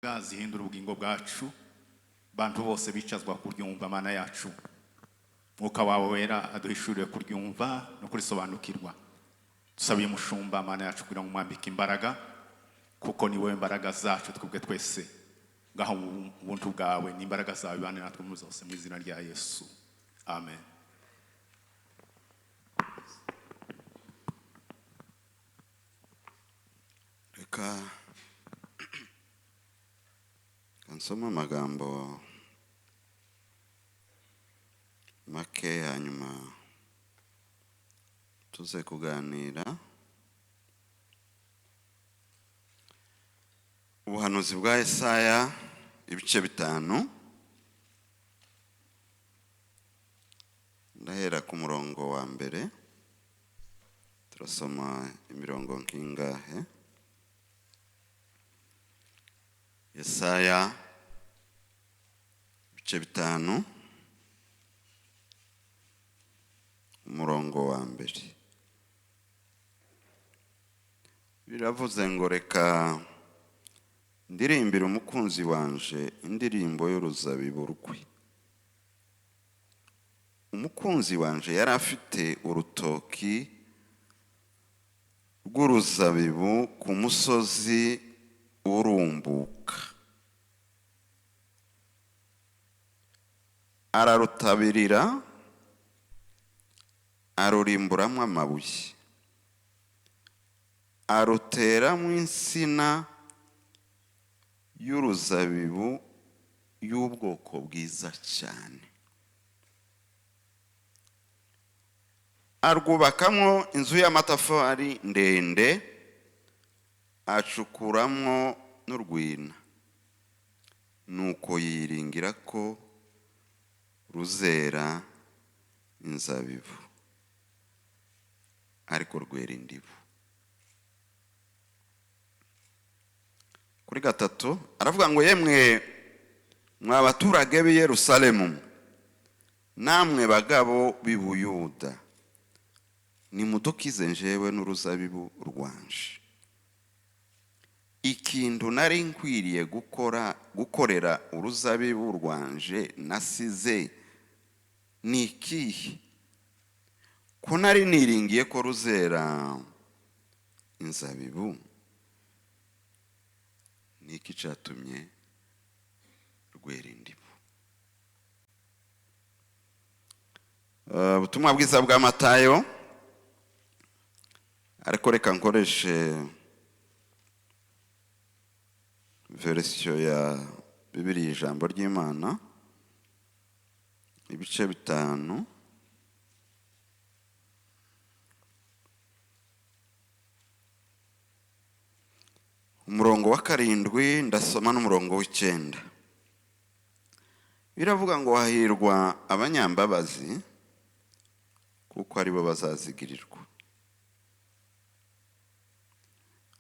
Zihindura ubugingo bwacu. Bantu bose bicazwa kuryumva, Mana yacu, Mwuka wawe Wera aduhishurire kuryumva no kurisobanukirwa. Dusabiye umushumba, Mana yacu, kugira ngo umwambike imbaraga, kuko ni wowe mbaraga zacu twebwe twese. Ngaho mu buntu bwawe n'imbaraga zawe bane natwe muri zose, mu izina rya Yesu, amen. Reka nsome amagambo make, hanyuma tuze kuganira. Ubuhanuzi bwa Yesaya, ibice 5, ndahera ku murongo wa mbere. Turasoma imirongo nk'ingahe? Yesaya ibice 5, umurongo wa mbere. Biravuze ngo: "Reka ndirimbire umukunzi wanje indirimbo y'uruzabibu rwe. Umukunzi wanje yari afite urutoki rw'uruzabibu ku musozi urumbuka, ararutabirira, arurimburamo amabuye, aruteramo insina y'uruzabibu y'ubwoko bwiza cyane, arwubakamo inzu y'amatafari ndende, acukuramo n'urwina. Nuko yiringira ko ruzera inzabibu, ariko rwera indibu." Kuri 3 aravuga ngo: "Yemwe mwa baturage b'i Yerusalemu, namwe bagabo b'i Buyuda, nimudukize njewe n'uruzabibu rwanje. Ikintu nari nkwiriye gukora, gukorera uruzabibu rwanje nasize, ni ikihe, ko nari niringiye ko ruzera inzabibu? Ni iki cyatumye rwera indibu?" Ubutumwa bwiza bwa Matayo, ariko reka nkoreshe verisiyo ya Bibiri, Ijambo ry'Imana, ibice 5, umurongo wa 7, ndasoma n'umurongo w'9. Biravuga ngo: "Hahirwa abanyambabazi, kuko aribo bazazigirirwa."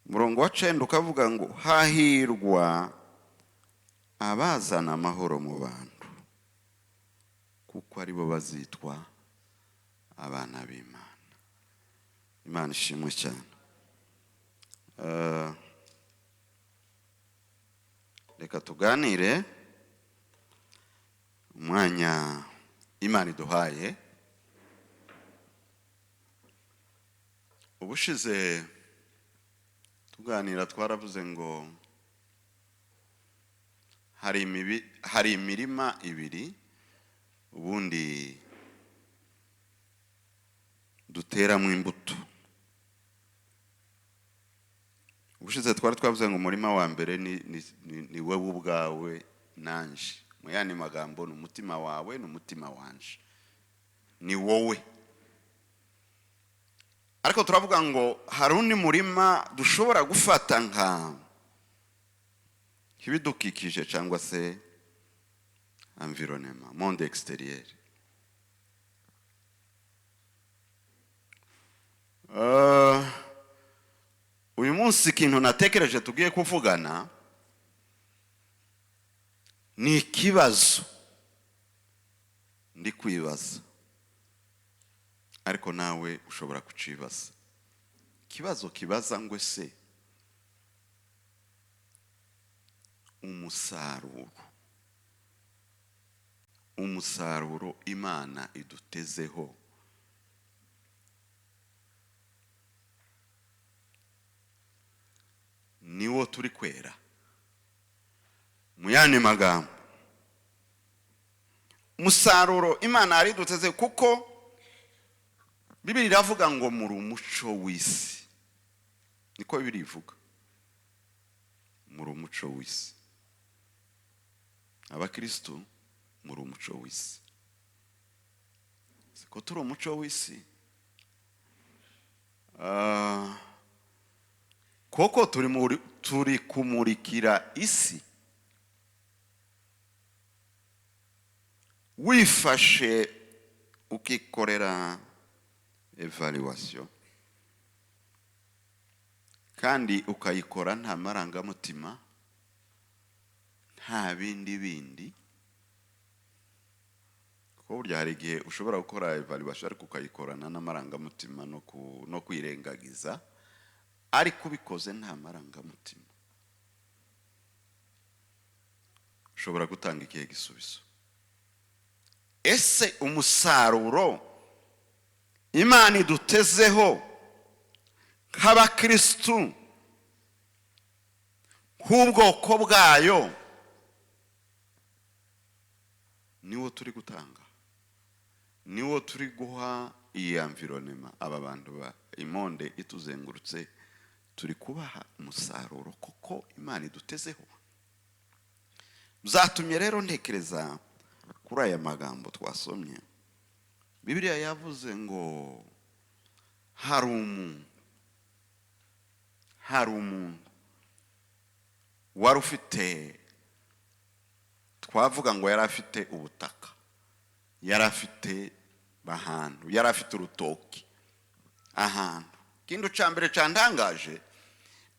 Umurongo wa 9 ukavuga ngo: "Hahirwa abazana amahoro mu bantu, kuko aribo bazitwa abana b'Imana." Imana ishimwe cyane. Reka tuganire umwanya Imana iduhaye. Ubushize tuganira twaravuze ngo hari imirima ibiri ubundi duteramo imbuto. Ubushize twari twavuze ngo umurima wa mbere ni wowe ubwawe nanje. Mu yandi magambo, ni umutima wawe, ni umutima wanje, ni wowe. Ariko turavuga ngo hari undi murima dushobora gufata nka ibidukikije cyangwa se environnement, monde extérieur. Uyu munsi ikintu natekereje tugiye kuvugana ni ikibazo ndi kwibaza, ariko nawe ushobora kucibaza. Ikibazo kibaza ngo: ese Umusaruro, umusaruro Imana idutezeho niwo turi kwera. Mu yandi magambo, umusaruro Imana yari iduteze, kuko Bibiliya iravuga ngo muri umuco w'isi, niko Bibiliya ivuga, muri umuco w'isi. Abakristo muri umuco w'isi, siko turi umuco w'isi? Koko turi kumurikira isi. Wifashe ukikorera evaluation kandi ukayikora nta marangamutima, nta bindi bindi, kuko burya hari igihe ushobora gukora evaluation ariko ukayikorana n'amarangamutima no kwirengagiza, ariko ubikoze nta marangamutima ushobora gutanga ikihe gisubizo? Ese umusaruro Imana idutezeho nk'abakristu, nk'ubwoko bwayo, niwo turi gutanga, niwo turi guha iyi environnement aba bantu ba imonde ituzengurutse, turi kubaha umusaruro koko Imana idutezeho? Byatumye rero ntekereza kuri aya magambo twasomye. Bibiliya yavuze ngo hari umuntu wari ufite, twavuga ngo yari afite ubutaka, yari afite ahantu, yari afite urutoki ahantu. Ikindi cya mbere cyantangaje,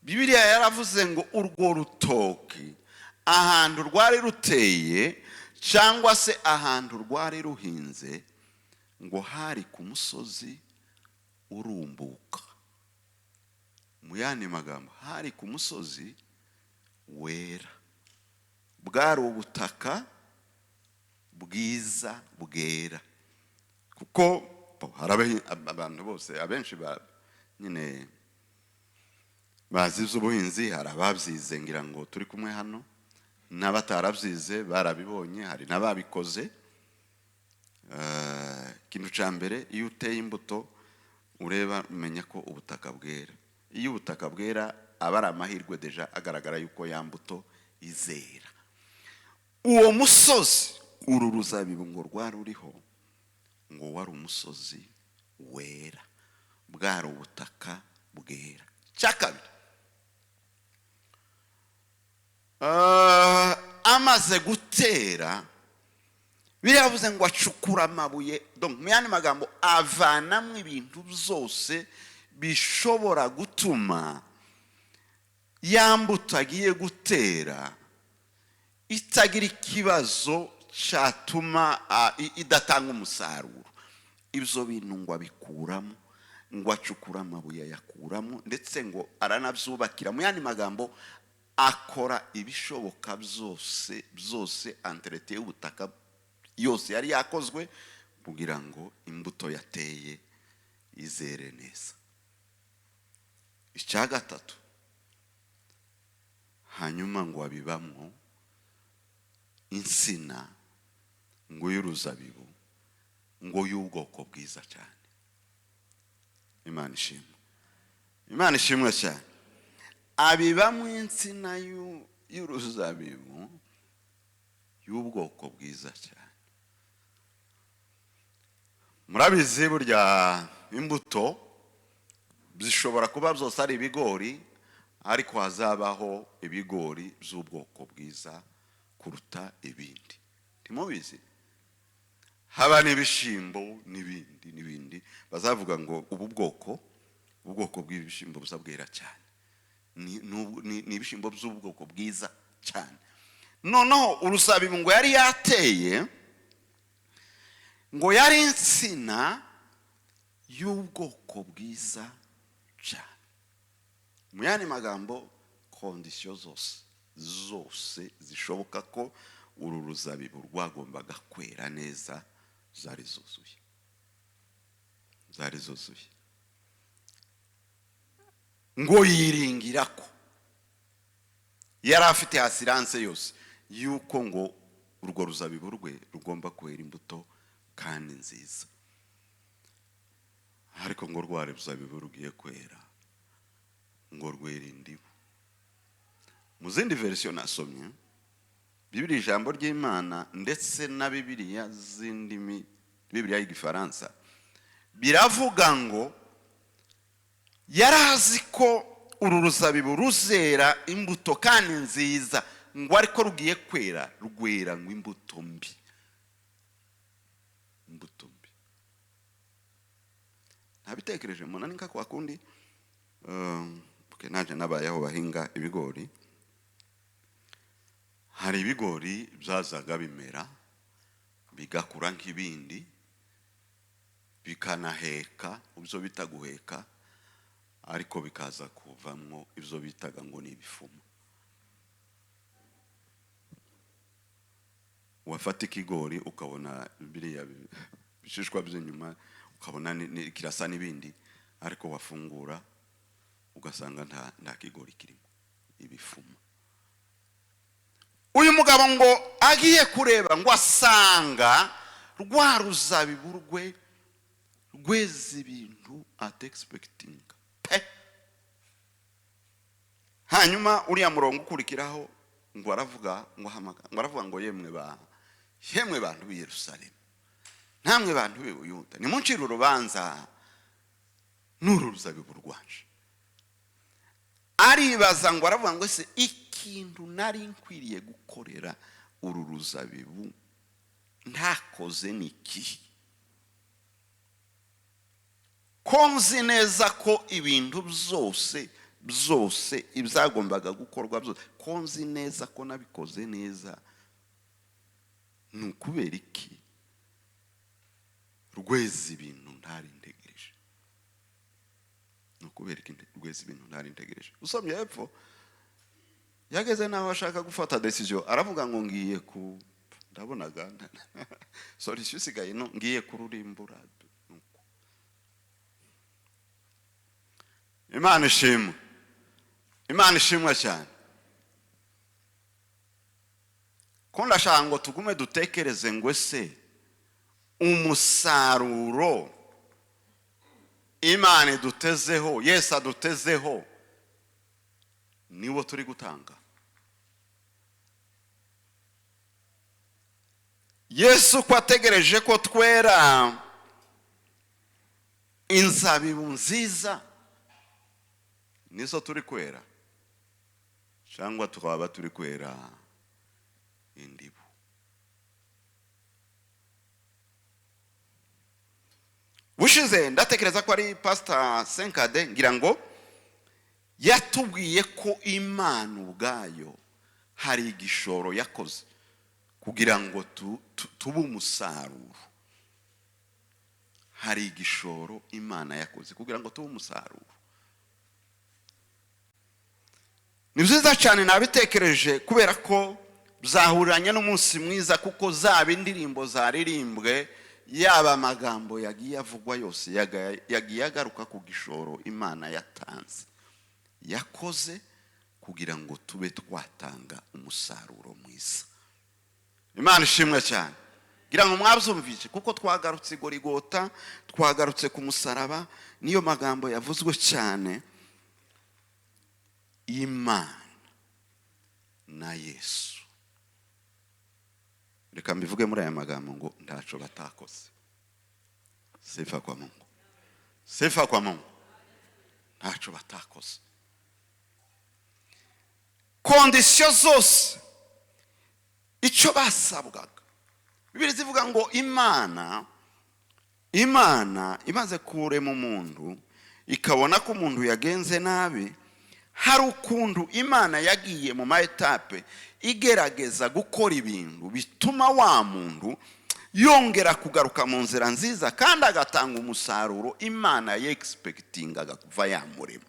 Bibiliya yaravuze ngo urwo rutoki ahantu rwari ruteye cyangwa se ahantu rwari ruhinze, ngo hari ku musozi urumbuka. Mu yandi magambo, hari ku musozi wera. Bwari ubutaka bwiza bwera, kuko hari abantu bose abenshi nyine bazi iby'ubuhinzi, hari ababyize ngira ngo turi kumwe hano, n'abatarabyize barabibonye, hari n'ababikoze. Ikintu cya mbere, iyo uteye imbuto ureba umenya ko ubutaka bwera. Iyo ubutaka bwera aba ari amahirwe deja agaragara yuko ya mbuto izera. Uwo musozi uru ruzabibu ngo rwari ruriho, ngo wari umusozi wera, bwari ubutaka bwera. Cya kabiri, amaze gutera, biravuze ngo acukura amabuye, donc mu yandi magambo avanamo ibintu byose bishobora gutuma ya mbuto agiye gutera itagira ikibazo cyatuma idatanga umusaruro. Ibyo bintu ngo abikuramo, ngo acukura amabuye ayakuramo, ndetse ngo aranabyubakira. Mu yandi magambo akora ibishoboka byose byose, entretien y'ubutaka yose yari yakozwe kugira ngo imbuto yateye izere neza. Icya gatatu, hanyuma ngo abibamwo insina ngo y'uruzabibu, ngo y'ubwoko bwiza cyane. Imana ishimwe, Imana ishimwe cyane. Abibamwo insina y'uruzabibu y'ubwoko bwiza cyane. Murabizi burya imbuto zishobora kuba zose ari ibigori, ariko hazabaho ibigori by'ubwoko bwiza kuruta ibindi. Ntimubizi? Haba n'ibishimbo n'ibindi n'ibindi, bazavuga ngo ubu bwoko, ubwoko bw'ibishimbo buzabwera cyane, ni ibishimbo by'ubwoko bwiza cyane. Noneho uruzabibu ngo yari yateye, ngo yari insina y'ubwoko bwiza cyane. Mu yandi magambo, conditions zose Zose zishoboka ko uru ruzabibu rwagombaga kwera neza zari zuzuye, zari zuzuye. Ngo yiringira ko yari afite assurance yose yuko ngo urwo ruzabibu rwe rugomba kwera imbuto kandi nziza, ariko ngo rwari ruzabibu rugiye kwera ngo rwera indibu. Mu zindi version nasomye Bibiliya, ijambo ry'Imana, ndetse na Bibiliya z'indimi, Bibiliya y'Igifaransa biravuga ngo yari azi ko uru ruzabibu ruzera imbuto kandi nziza, ngo ariko rugiye kwera rwera ngo imbuto mbi, imbuto mbi. Ntabitekereje mbona ni nka kwa kundi okay, naje nabayeho bahinga ibigori. Hari ibigori byazaga bimera bigakura nk'ibindi, bikanaheka ibyo bita guheka, ariko bikaza kuvamwo ibyo bitaga ngo ni ibifuma. Wafata ikigori ukabona biriya bishishwa by'inyuma, ukabona kirasa n'ibindi, ariko wafungura ugasanga nta kigori kirimo, ibifuma. Uyu mugabo ngo agiye kureba ngo asanga rwa ruzabibu rwe rweze ibintu atexpectinga pe. Hanyuma uriya murongo ukurikiraho ngo aravuga ngo ahamagara, ngo aravuga ngo yemwe bantu b'i Yerusalemu, namwe bantu b'i Buyuda, nimuncire urubanza n'uru ruzabibu rwanje. Aribaza ngo aravuga ngo ese ikintu nari nkwiriye gukorera uru ruzabibu ntakoze ni iki? Ko nzi neza ko ibintu byose byose ibyagombaga gukorwa byose, ko nzi neza ko nabikoze neza, ni ukubera iki rweza ibintu ntari ntegereje? Ni ukubera iki rweza ibintu ntari ntegereje? Usomye hepfo yageze naho ashaka gufata decision, aravuga ngo ngiye ku ndabonaga solution isigaye no ngiye kururimbura. Imana ishimwe, Imana ishimwe cyane. Ko ndashaka ngo tugume dutekereze ngo ese umusaruro Imana idutezeho, Yesu adutezeho, niwo turi gutanga? Yesu ko ategereje ko twera inzabibu nziza, nizo turi kwera cyangwa twaba turi kwera indibu? Bushize ndatekereza ko ari Pastor Senkade ngira ngo yatubwiye ko Imana ubwayo hari igishoro yakoze kugira ngo tube umusaruro. Hari igishoro Imana yakoze kugira ngo tube umusaruro. Ni byiza cyane nabitekereje kubera ko byahuriranye n'umunsi mwiza, kuko zaba indirimbo zaririmbwe, yaba amagambo yagiye avugwa yose yagiye agaruka ku gishoro Imana yatanze, yakoze kugira ngo tube twatanga umusaruro mwiza. Imana ishimwe cyane. Ngira ngo mwabyumvise, kuko twagarutse i Gorigota, twagarutse ku musaraba, niyo magambo yavuzwe cyane. Imana na Yesu, reka mbivuge muri aya magambo ngo ntaco batakoze. Sifa kwa Mungu, sifa kwa Mungu. Ntaco batakoze. Kondisiyo zose icyo basabwaga, Bibiliya zivuga ngo Imana imaze kurema umuntu ikabona ko umuntu yagenze nabi, hari ukuntu Imana yagiye mu ma etape igerageza gukora ibintu bituma wa muntu yongera kugaruka mu nzira nziza kandi agatanga umusaruro Imana yexpectingaga kuva yamurema.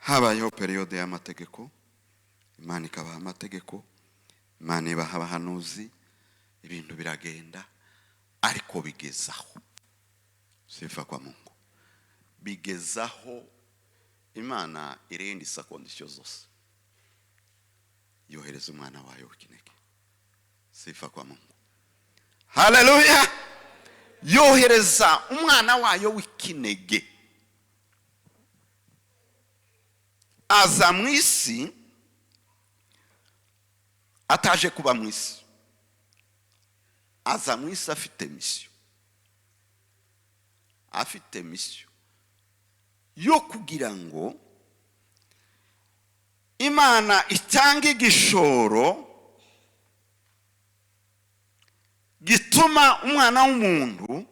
Habayeho période y'amategeko, Imana ikabaha amategeko, Imana ibaha abahanuzi, ibintu biragenda, ariko bigezaho, sifa kwa Mungu, bigezaho Imana irindisa conditions zose, yohereza umwana wayo w'ikinege. Sifa kwa Mungu, haleluya! Yohereza umwana wayo w'ikinege, aza mu isi ataje kuba mu isi, aza mu isi afite mission, afite mission yo kugira ngo Imana itange igishoro gituma umwana w'umuntu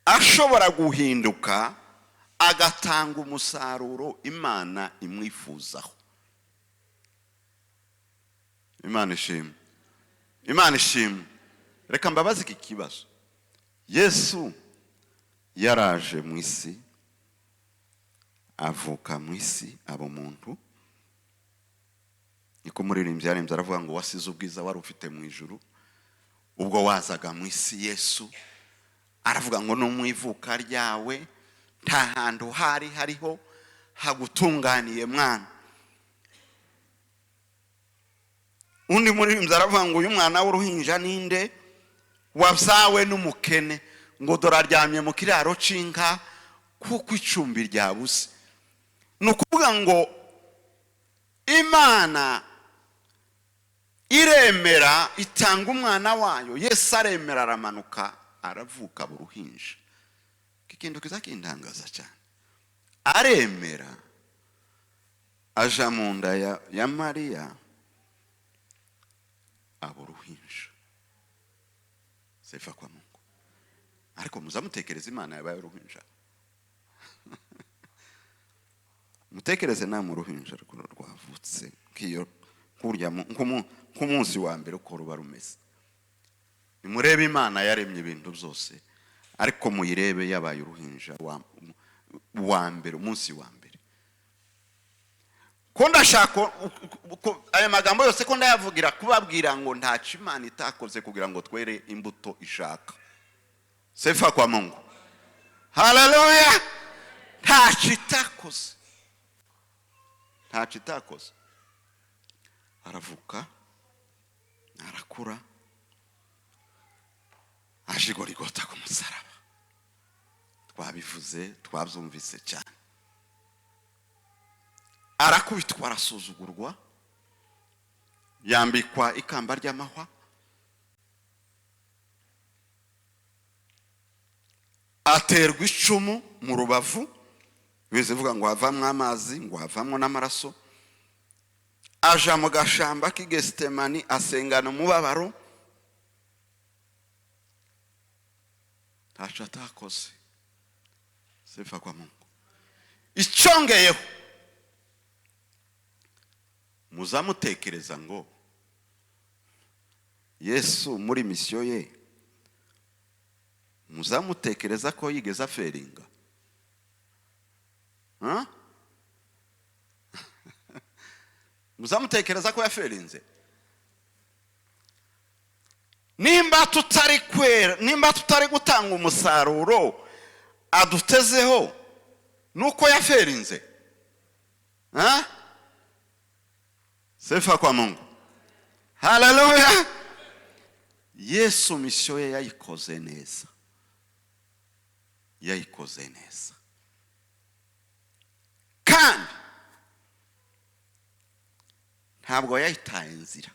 ashobora guhinduka, agatanga umusaruro Imana imwifuzaho. Imana ishimwe, Imana ishimwe. Reka mbabaze iki kibazo. Yesu yaraje mu isi, avuka mu isi, aba umuntu. Niko umuririmbyi yaririmbye, aravuga ngo wasize ubwiza wari ufite mu ijuru ubwo wazaga mu isi. Yesu aravuga ngo no mu ivuka ryawe nta hantu hari hariho hagutunganiye mwana. Undi muririmbyi aravuga ngo uyu mwana w'uruhinja ninde wabyawe n'umukene, ngo dore aryamye mu kiraro c'inka kuko icumbi ryabuze. Ni ukuvuga ngo Imana iremera itanga umwana wayo, Yesu aremera aramanuka aravuka buruhinja. Ikintu kizakintangaza cyane, aremera aja mu nda ya Mariya aba uruhinja. Sifa kwa Mungu. Ariko muzamutekereza Imana yabaye uruhinja? Mutekereze namwe uruhinja rwavutse nk'umunsi wa mbere uko ruba rumeze. Nimurebe Imana yaremye ibintu byose, ariko muyirebe yabaye uruhinja wa mbere, umunsi wa mbere. Ko ndashaka aya magambo yose ko ndayavugira kubabwira ngo ntacyo Imana itakoze kugira ngo twere imbuto ishaka. Sifa kwa Mungu, haleluya! Ntacyo itakoze, ntacyo itakoze. Aravuka, arakura, aje Golgotha ku musaraba. Twabivuze, twabyumvise cyane. Arakubitwa, arasuzugurwa, yambikwa ikamba ry'amahwa, aterwa icumu mu rubavu, bivuga ngo havamwo amazi, ngo havamwo n'amaraso. Aja mu gashamba k'i Gesitemani asengana umubabaro, ntacyo atakoze. Sifa kwa Mungu. Icyongeyeho, muzamutekereza ngo Yesu muri misiyo ye, muzamutekereza ko yigeze aferinga? Muzamutekereza ko yaferinze? Nimba tutari kwera, nimba tutari gutanga umusaruro adutezeho, nuko yaferinze. Sifa kwa Mungu, haleluya! Yesu misiyo ye yayikoze neza, yayikoze neza. Kandi ntabwo yayitaye inzira.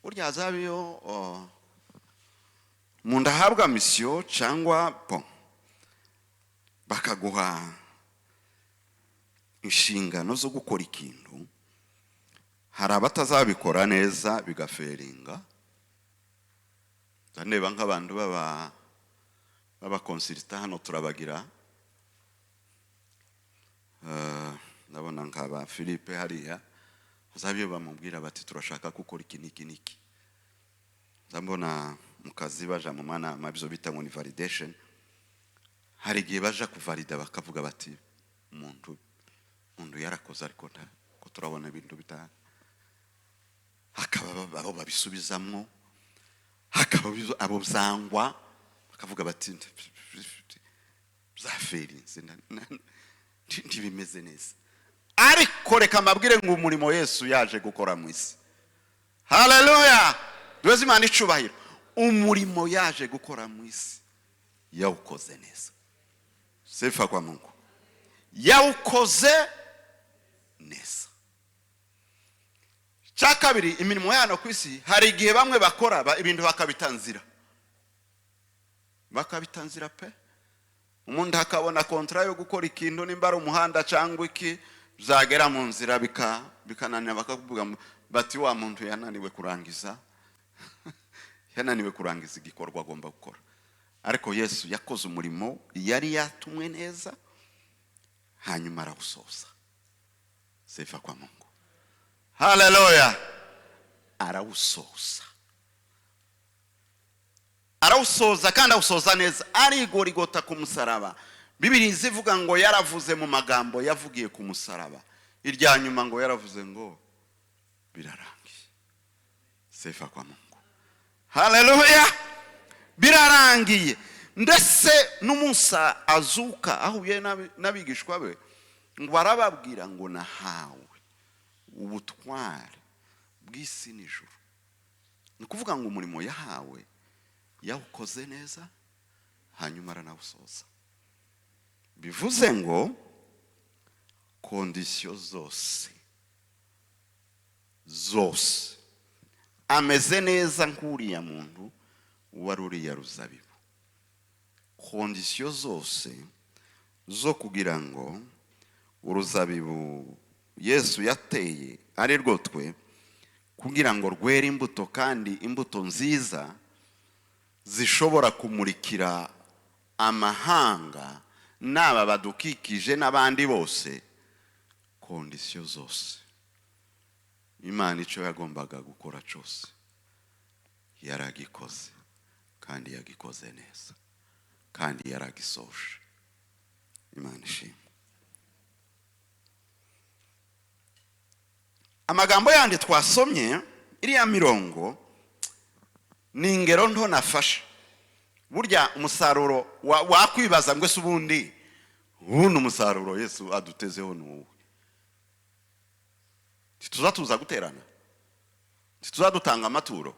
Burya hazabayo umuntu ahabwa misiyo cyangwa bon bakaguha inshingano zo gukora ikintu, hari abatazabikora neza bigaferinga. Ndeba nk'abantu b'abakonsilita hano turabagira, ndabona nk'aba Philippe hariya, hazabyo bamubwira bati turashaka gukora iki n'iki n'iki. Ndabona mu kazi baja mu manama, ibyo bita ngo ni validation, hari igihe baja kuvalida bakavuga bati umuntu Umuntu yarakoze, ariko ko turabona ibintu hakaba abo babisubizamwo, hakaba abo byangwa bakavuga bati byaferinze, ntibimeze neza. Ariko reka mbabwire ngo umurimo Yesu yaje gukora mu isi, haleluya, duheze Imana icubahiro, umurimo yaje gukora mu isi yawukoze neza. Sifa kwa Mungu, yawukoze neza. Cya kabiri, imirimo yano ku isi, hari igihe bamwe bakora ibintu bakabitanzira, bakabitanzira pe. Umuntu akabona contrat yo gukora ikintu, nimba ari umuhanda cyangwa iki, byagera mu nzira bikananira, bakavuga bati wa muntu yananiwe kurangiza, yananiwe kurangiza igikorwa agomba gukora. Ariko Yesu yakoze umurimo yari yatumwe neza, hanyuma arawusoza. Sifa kwa Mungu, haleluya. Arawusoza, arawusoza kandi awusoza neza, arigorigota ku musaraba. Bibiri zivuga ngo yaravuze mu magambo yavugiye ku musaraba, irya nyuma ngo yaravuze ngo birarangiye. Sifa kwa Mungu, haleluya, birarangiye. Ndetse n'umunsi azuka ahuye n'abigishwa be, ngo arababwira ngo nahawe ubutware bw'isi n'ijuru. Ni ukuvuga ngo umurimo yahawe yawukoze neza, hanyuma aranawusoza. Bivuze ngo conditions zose zose ameze neza nk'uriya muntu wari uriya ruzabibu. Conditions zose zo kugira ngo uruzabibu Yesu yateye ari rwo twe, kugira ngo rwere imbuto, kandi imbuto nziza zishobora kumurikira amahanga n'aba badukikije n'abandi bose, conditions zose Imana icyo yagombaga gukora cyose yaragikoze, kandi yagikoze neza, kandi yaragisoje. Imana ishimwe. Amagambo yandi twasomye, iriya mirongo ni ingero nto nafashe. Burya umusaruro wakwibaza ngo ese ubundi umusaruro Yesu adutezeho ni uwuhe? Ntituzatuza guterana, ntituzadutanga amaturo,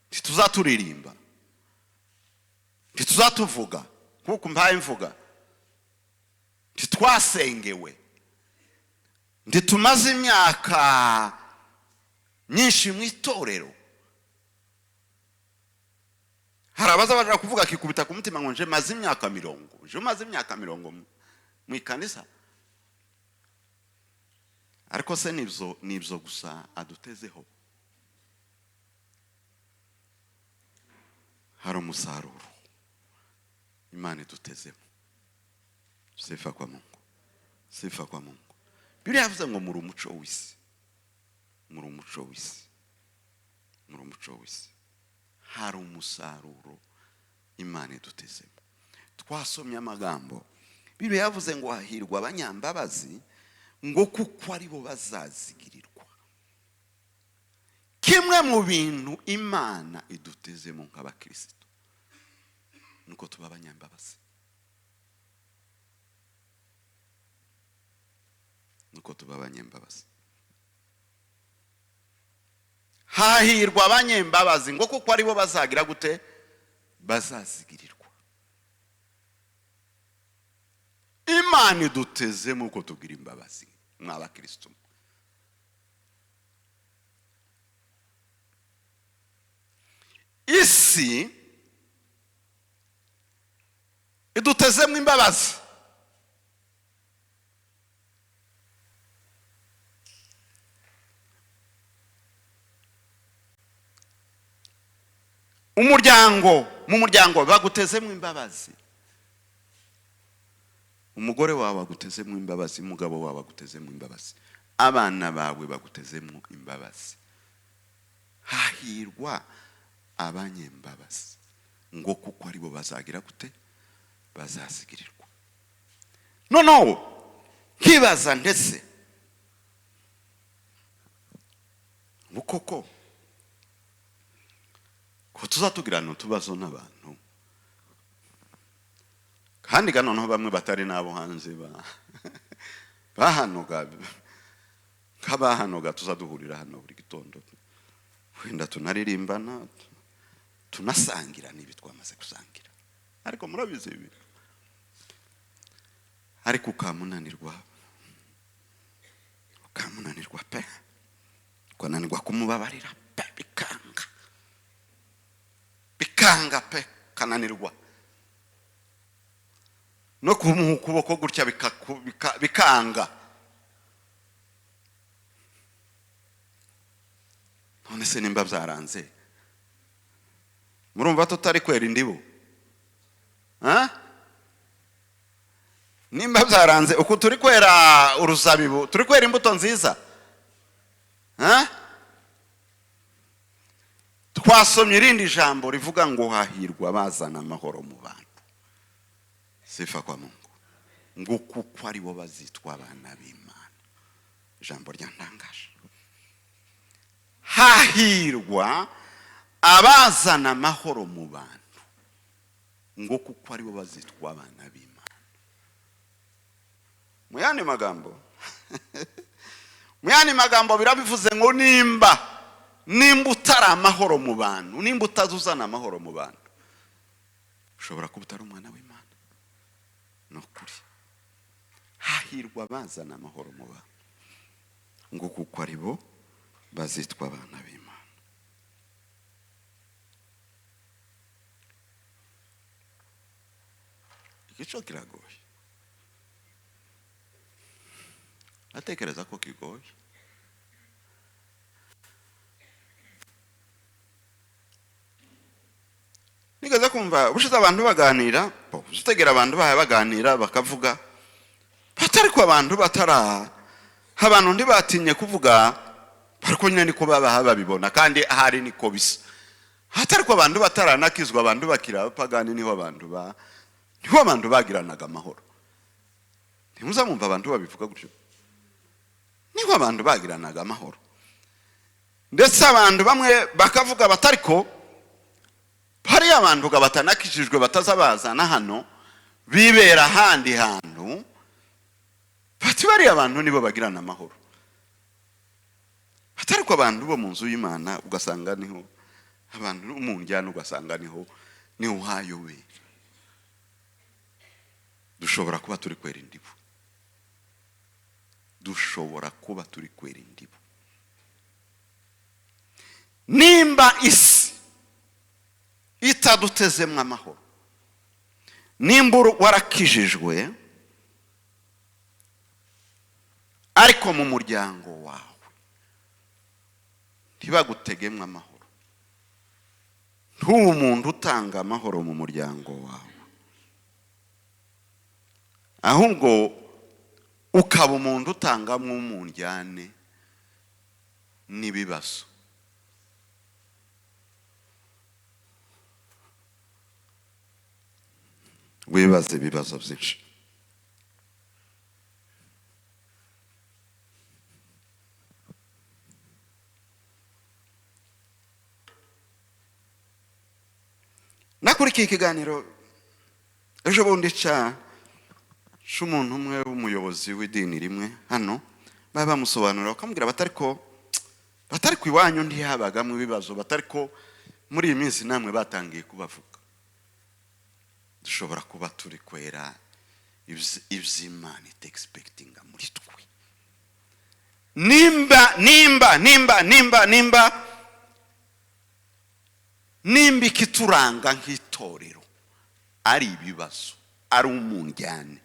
ntituzaturirimba, ntituzatuvuga kuko mpaye mvuga, ntitwasengewe, ntitumaze imyaka myinshi mu itorero. Hari abaza baje kuvuga akikubita ku mutima ngo nje maze imyaka 20, nje maze imyaka 20 mu ikanisa. Ariko se nibyo gusa adutezeho? Hari umusaruro Imana idutezemo. Sifa kwa Mungu, sifa kwa Mungu. Bibiliya yavuze ngo muri umuco w'isi, muri umuco w'isi, muri umuco w'isi. Hari umusaruro Imana idutezemo. Twasomye amagambo, Bibiliya yavuze ngo hahirwa abanyambabazi, ngo kuko aribo bazazigirirwa. Kimwe mu bintu Imana idutezemo nk'abakristo nuko tuba abanyambabazi, nuko tuba abanyambabazi. Hahirwa abanyembabazi ngo kuko aribo bazagira gute? Bazazigirirwa. Imana idutezemo uko tugira imbabazi mw'abakristo. Isi idutezemo imbabazi. Umuryango, mu muryango bagutezemo imbabazi. Umugore wawe agutezemo imbabazi, umugabo wawe agutezemo imbabazi, abana bawe bagutezemo imbabazi. Hahirwa abanyembabazi ngo kuko aribo bazagira gute? Bazazigirirwa. Noneho Nkibaza ndetse ngo koko ko tuzatugirana utubazo n'abantu, kandi ga noneho bamwe batari n'abo hanze bahanoga, nk'abahanoga tuzaduhurira hano buri gitondo, wenda tunaririmbana, tunasangira n'ibi twamaze gusangira, ariko murabizi ibi, ariko ukamunanirwa pe, ukananirwa kumubabarira pe, bikanga pe, ukananirwa no kumuha ukuboko gutya bikanga. None se nimba byaranze, murumva tutari kwera indibu? Nimba byaranze uku turi kwera uruzabibu, turi kwera imbuto nziza. Twasomye irindi jambo rivuga ngo hahirwa bazana amahoro mu bantu. Sifa kwa Mungu, ngo kuko ari bo bazitwa abana b'Imana. Ijambo ryantangaje, hahirwa abazana amahoro mu bantu, ngo kuko ari bo bazitwa abana b'Imana. Mu yandi magambo birabivuze ngo nimba utari amahoro mu bantu, nimba utazuzana amahoro mu bantu, ushobora kuba utari umwana w'Imana. Ni ukuri, hahirwa abazana amahoro mu bantu, ngo kuko ari bo bazitwa abana b'Imana. Igico kiragoye, atekereza ko kigoye. Nigeze kumva ubushize abantu baganira, utegera abantu baganira bakavuga batari ko abantu batara, abantu ntibatinye kuvuga, ariko nyine niko baba babibona kandi ahari niko bisa. Hatari ko abantu bataranakizwa, abantu bakira abapagani, niho abantu bagiranaga amahoro. Ntimuzamwumva abantu babivuga gutyo, niho abantu bagiranaga amahoro. Ndetse abantu bamwe bakavuga batariko hari abantu batanakijijwe batazabazana hano bibera ahandi hantu, bati bari abantu nibo bagirana amahoro. Hatari ko abantu bo mu nzu y'Imana ugasanga niho abantu mu njyana, ugasanga niho hayobe. Dushobora kuba turi kwera indibu, dushobora kuba turi kwera indibu. Nimba isi itadutezemwo amahoro, nimba warakijijwe ariko mu muryango wawe ntibagutegemwe amahoro, ntuwo umuntu utanga amahoro mu muryango wawe, ahubwo ukaba umuntu utangamwo umundyane n'ibibazo. Wibaze ibibazo byinshi. Nakurikiye ikiganiro ejo bundi c'umuntu umwe w'umuyobozi w'idini rimwe hano, baba bamusobanurira bakamubwira batari ku iwanyu ntihabagamo ibibazo, batari ko muri iyi minsi namwe batangiye kubavuga. Dushobora kuba turi kwera iby'Imana itexpectinga muri twe. Nimba nimba nimba nimba nimba nimba ikituranga nk'itorero ari ibibazo, ari umundyane,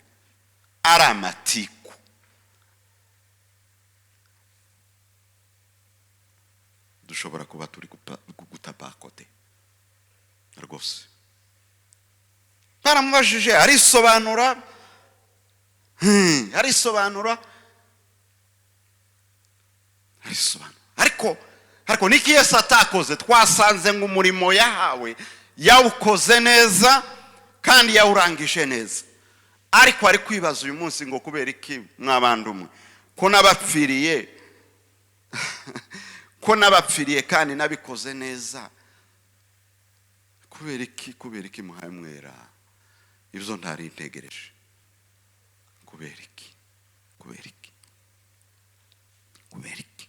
ari amatiku, dushobora kuba turi gutapakote rwose. Baramubajije arisobanura, ariko niki Yesu atakoze? Twasanze ngo umurimo yahawe yawukoze neza kandi yawurangije neza. Ariko ari kwibaza uyu munsi ngo kubera iki mwabandi umwe ko nabapfiriye, ko nabapfiriye kandi nabikoze neza, kubera iki, kubera iki muhaye mwera ibyo ntari ntegereje, kubera iki, kubera iki, kubera iki?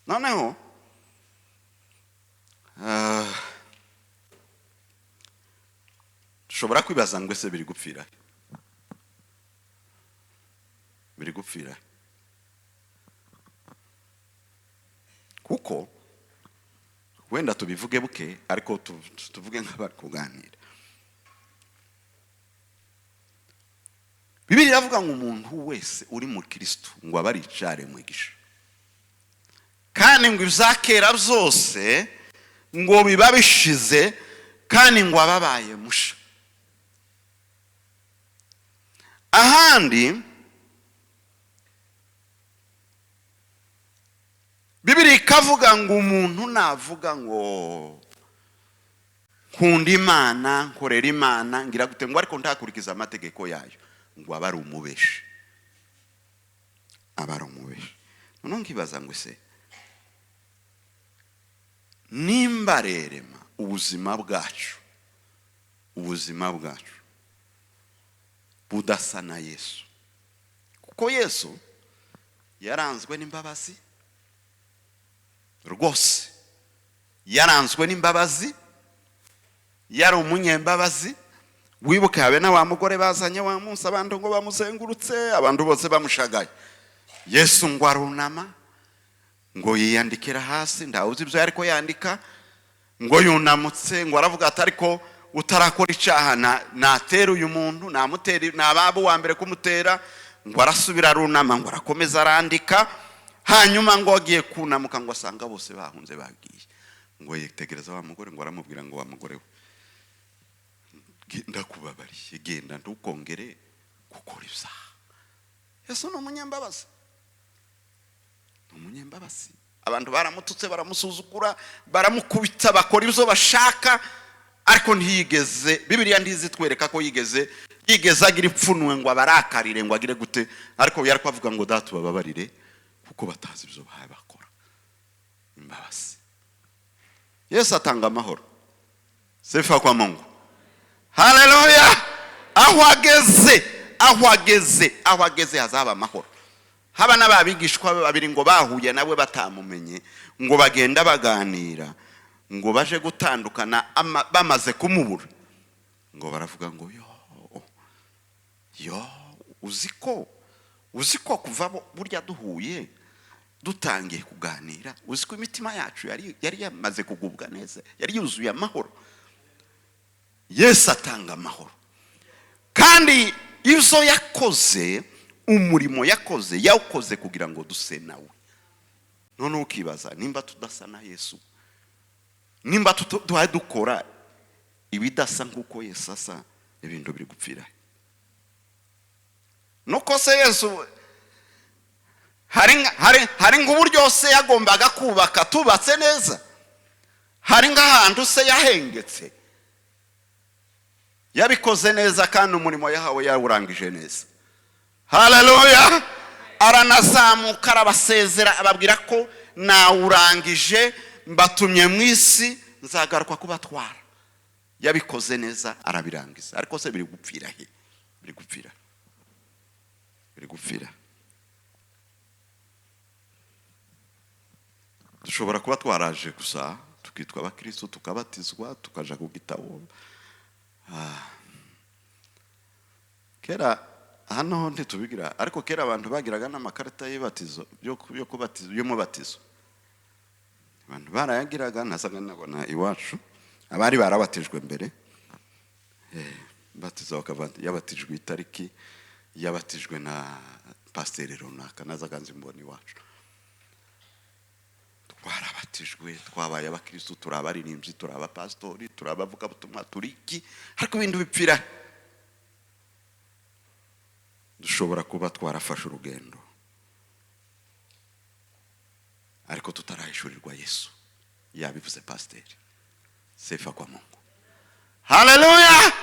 Noneho dushobora kwibaza ngo ese biri gupfira, biri gupfira kuko wenda tubivuge buke, ariko tuvuge nk'abari kuganira. Bibiliya iravuga ngo umuntu wese uri mu Kristo ngo abe ari icyaremwe gisha, kandi ngo ibyakera byose ngo biba bishize, kandi ngo ababaye musha. Ahandi Bibiliya ikavuga ngo umuntu navuga ngo nkunda Imana, nkorera Imana, ngira gute, ngo ariko ntakurikiza amategeko yayo, ngo abe ari umubeshi, abe ari umubeshi. Noneho nkibaza ngo ese nimba rerema ubuzima bwacu, ubuzima bwacu budasa na Yesu, kuko Yesu yaranzwe n'imbabazi rwose, yaranzwe n'imbabazi, yari umunyembabazi. Wibuke habe na wa mugore bazanye wa munsi, abantu ngo bamuzengurutse, abantu bose bamushagaye, Yesu ngo arunama, ngo yiyandikira hasi, ntawuzi ibyo ariko yandika, ngo yunamutse, ngo aravuga ati ariko utarakora icyaha natera uyu muntu, namutera, nababo wa mbere kumutera. Ngo arasubira arunama, ngo arakomeza arandika, hanyuma ngo agiye kunamuka ngo asanga bose bahunze bagiye, ngo yitegereza wa mugore, ngo aramubwira ngo wa mugore we, ndakubabariye, genda ntukongere gukora ibyaha. Yesu ni umunyembabazi, ni umunyembabazi. Abantu baramututse, baramusuzugura, baramukubita, bakora ibyo bashaka, ariko ntiyigeze, Bibiliya ntizitwereka ko yigeze agira ipfunwe ngo abarakarire, ngo agire gute, ariko yari avuga ngo data ubababarire kuko batazi ibyo bahaye bakora. Imbabazi. Yesu atanga amahoro. Sifa kwa Mungu. Haleluya. Aho ageze, aho ageze, aho ageze hazaba amahoro. Haba n'ababigishwa babiri ngo bahuye nawe batamumenye, ngo bagenda baganira, ngo baje gutandukana bamaze kumubura, ngo baravuga ngo yo yo, uziko uziko kuva burya duhuye dutangiye kuganira, uziko imitima yacu yari yamaze kugubwa neza, yari yuzuye amahoro. Yesu atanga amahoro, kandi ibyo yakoze, umurimo yakoze, yawukoze kugira ngo duse nawe. None ukibaza nimba tudasa na Yesu, nimba duhaye dukora ibidasa nk'uko Yesu asa, ibintu biri gupfira. Nuko se Yesu hari nk'uburyo se yagombaga kubaka tubatse neza, hari nk'ahantu se yahengetse, yabikoze neza kandi umurimo yahawe yawurangije neza. Haleluya. Aranazamuka, arabasezera, ababwira ko nawurangije, mbatumye mu isi, nzagaruka kubatwara. Yabikoze neza, arabirangiza. Ariko se biri gupfira he? Biri gupfira, biri gupfira. Dushobora kuba twaraje gusa tukitwa abakristo, tukabatizwa, tukaja ku gitabo. Kera hano ntitubigira, ariko kera abantu bagiraga n'amakarita y'ibatizo, yo kubatizo, y'umubatizo. Abantu barayagiraga, nasaga nabona iwacu abari barabatijwe mbere, batizo bakava yabatijwe itariki, yabatijwe na pasiteri runaka, nazaga nzimbona iwacu. Twarabatijwe, twabaye abakristo, turabaririmbyi, turabapastori, turabavugabutumwa, turiki, ariko ibintu bipfira. Dushobora kuba twarafashe urugendo ariko tutarahishurirwa Yesu. Yabivuze pasiteri. Sifa kwa Mungu. Haleluya.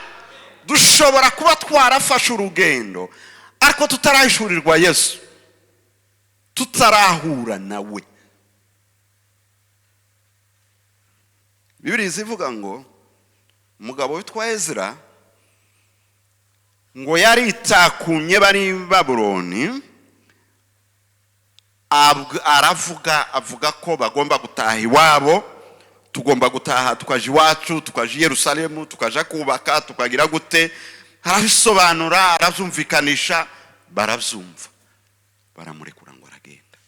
Dushobora Dushobora kuba twarafashe urugendo ariko tutarahishurirwa Yesu, tutarahura nawe. Bibiliya ivuga ngo umugabo witwa Ezra ngo yaritakumye bari Babuloni, aravuga, avuga ko bagomba gutaha iwabo. Tugomba gutaha tukaja iwacu, tukaja i Yerusalemu, tukaja kubaka, tukagira gute. Arabisobanura, arabyumvikanisha, barabyumva, baramurekura ngo aragenda.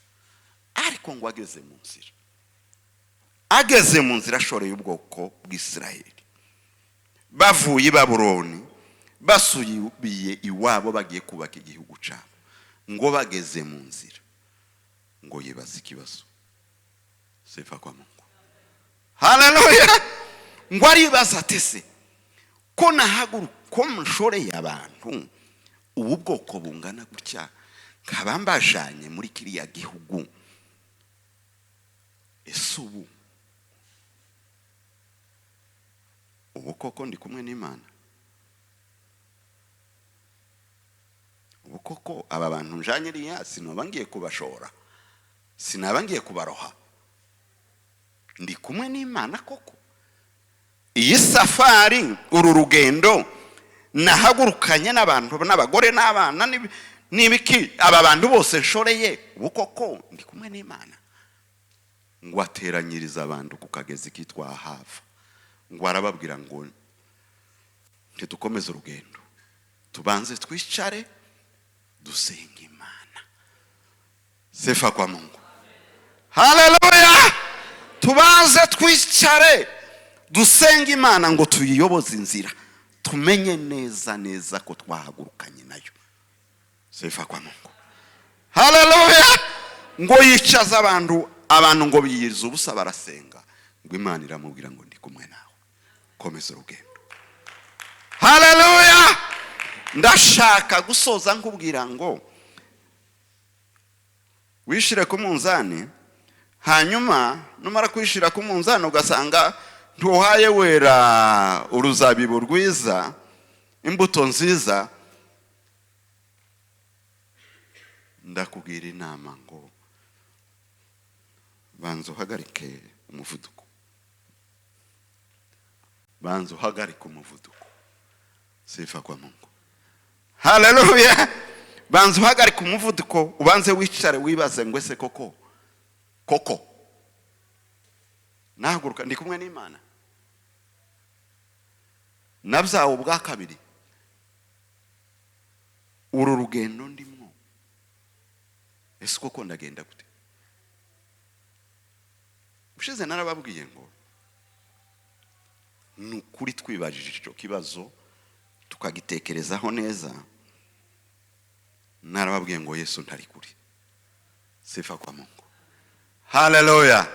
Ariko ngo ageze mu nzira, ageze mu nzira ashoreye ubwoko bw'Isiraheli, bavuye i Babuloni basubiye iwabo bagiye kubaka igihugu cyabo, ngo bageze mu nzira ngo yibaze ikibazo. Sifa kwa Mungu, haleluya. Ngo aribaza ati se ko nahaguruka, ko nshoreye abantu ubu bwoko bungana gutya, nkaba mbajanye muri kiriya gihugu, ese ubu koko ndi kumwe n'Imana? Ubu koko aba bantu njanye iriya sinaba ngiye kubashora, sinaba ngiye kubaroha, ndi kumwe n'Imana koko? Iyi safari, uru rugendo nahagurukanye n'abantu n'abagore n'abana n'ibiki, aba bantu bose nshoreye, ubu koko ndi kumwe n'Imana? Ngo ateranyiriza abantu ku kagezi kitwa Ahava, ngo arababwira ngo ntidukomeze urugendo, tubanze twicare dusenge Imana. Sifa kwa Mungu, haleluya. Tubanze twicare dusenge Imana ngo tuyiyoboze inzira, tumenye neza neza ko twahagurukanye nayo. Sifa kwa Mungu, haleluya. Ngo yicaza abantu, abantu ngo biyiriza ubusa barasenga, ngo Imana iramubwira ngo ndi kumwe nawe, komeza urugendo. Haleluya. Ndashaka gusoza nkubwira ngo wishire ku munzani, hanyuma numara kwishira ku munzani ugasanga ntuhaye wera uruzabibu rwiza, imbuto nziza, ndakubwira inama ngo banza uhagarike umuvuduko, banza uhagarike umuvuduko. Sifa kwa Mungu, haleluya. Banza uhagarike umuvuduko, ubanze wicare wibaze ngo ese koko koko nahaguruka ndi kumwe n'Imana? Nabyawe ubwa kabiri, uru rugendo ndimwo ese koko ndagenda gute? Ushize narababwiye ngo ni ukuri twibajije icyo kibazo tukagitekerezaho neza, narababwiye ngo Yesu ntari kuri. Sifa kwa Mungu, haleluya.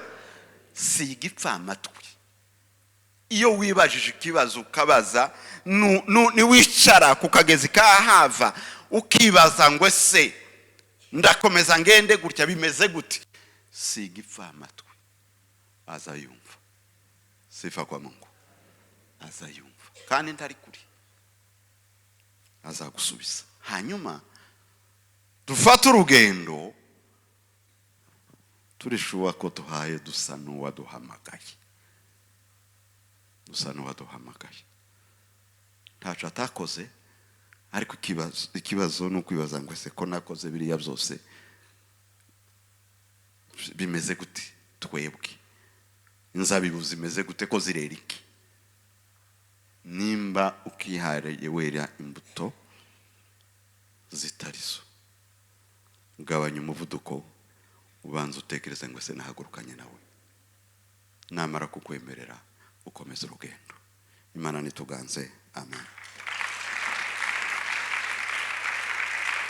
Si igipfamatwi iyo wibajije ikibazo ukabaza, niwicara ku kagezi kahava ukibaza ngo ese ndakomeza ngende gutya bimeze gute, si igipfamatwi, azayumva. Sifa kwa Mungu, azayumva kandi ntari kuri, azagusubiza. Hanyuma dufate urugendo turishuwa ko tuhaye dusa n'uwaduhamagaye, dusa n'uwaduhamagaye. Ntaco atakoze, ariko ikibazo ni ukwibaza ngo ese ko nakoze biriya byose bimeze gute? Twebwe inzabibu zimeze gute ko zirera iki? Nimba ukihariye wera imbuto zitarizo, ugabanya umuvuduko, ubanza utekereze ngo ese nahagurukanye nawe. Namara kukwemerera ukomeza urugendo. Imana nituganze, amen.